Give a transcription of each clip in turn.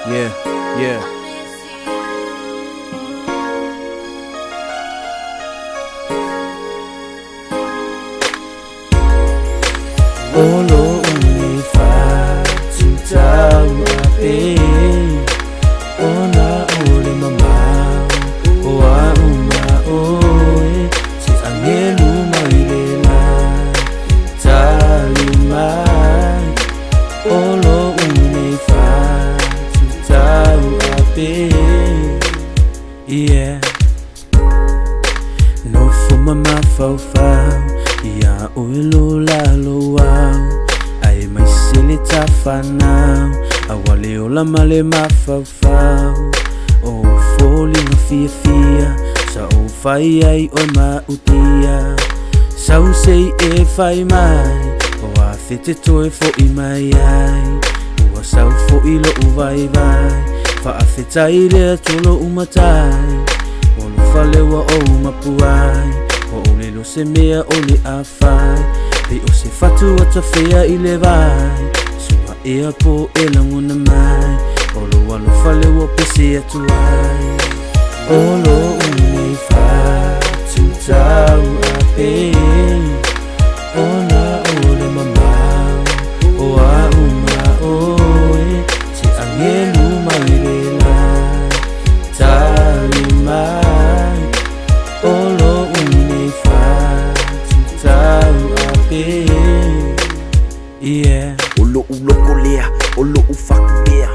Yeah. Olo umi fa tu tau ape ona ole mamau o a uma oe se angelu mai le la tali mai olo umi fa tu tau ape. Yeah. No fuma ma fau fau ia oe lo lalo au ai mai sele tafanau awale ola male mafaufau o foliga fiafia sa ou fai ai oe mautia sau sei e fai mai o afe te toe fo'i mai ai ua sau fo'i lo'u vaivai faafetai le Atua lo'u matai o lofale ua ou mapuai ua ou lelo se mea o le afai pei o se fatu ua tafea i le vai sua ea po e lagona mai o lou alofale ua pese atu ai o lo'u nei fatu tau ape ona o le mamau o a'u ma oe se agelu mai le la tali mai o lo'u nei fatu tau ape. Yeah. O lo'u loko lea, o lo'u faku lea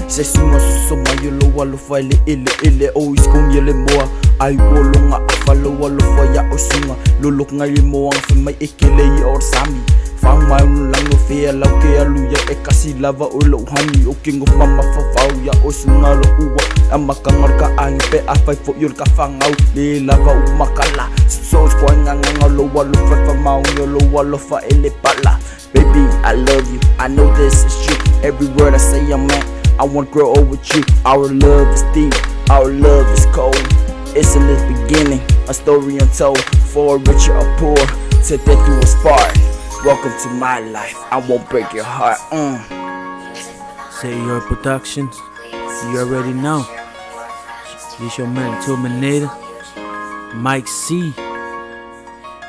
se sunga soso mai o lou alofa e le eleele o isikogia le moa ai ua loga afa lou alofa ia o suga lologa i le moaga fai mai e kele ia o le sami fagu mai ona lagi o fea lau ke alu ia e kasi lava oe lo'u hani o ke gofa mafafau ia oe suga lo'ua amakaga o le ka'agi pe afai fo'i o le kafagau lē lava ua makala so koaigagaga o lou alofa e famaogi o lou alofa e le pala. Baby, I love you, I know this is true. Every word I say, I'm at. I want to grow old with you. Our love is deep, our love is cold. It's in the beginning, a story untold. For rich or poor, till death do us part. Welcome to my life, I won't break your heart. Say Your Productions, you already know. This your man Terminator, Mike C,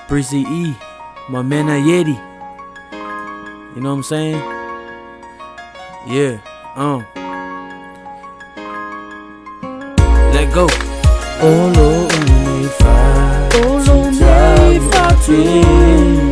Breezy E, my man Ayeti. You know what I'm saying? Yeah, Let go. Olo umi fa Olo nei fatu.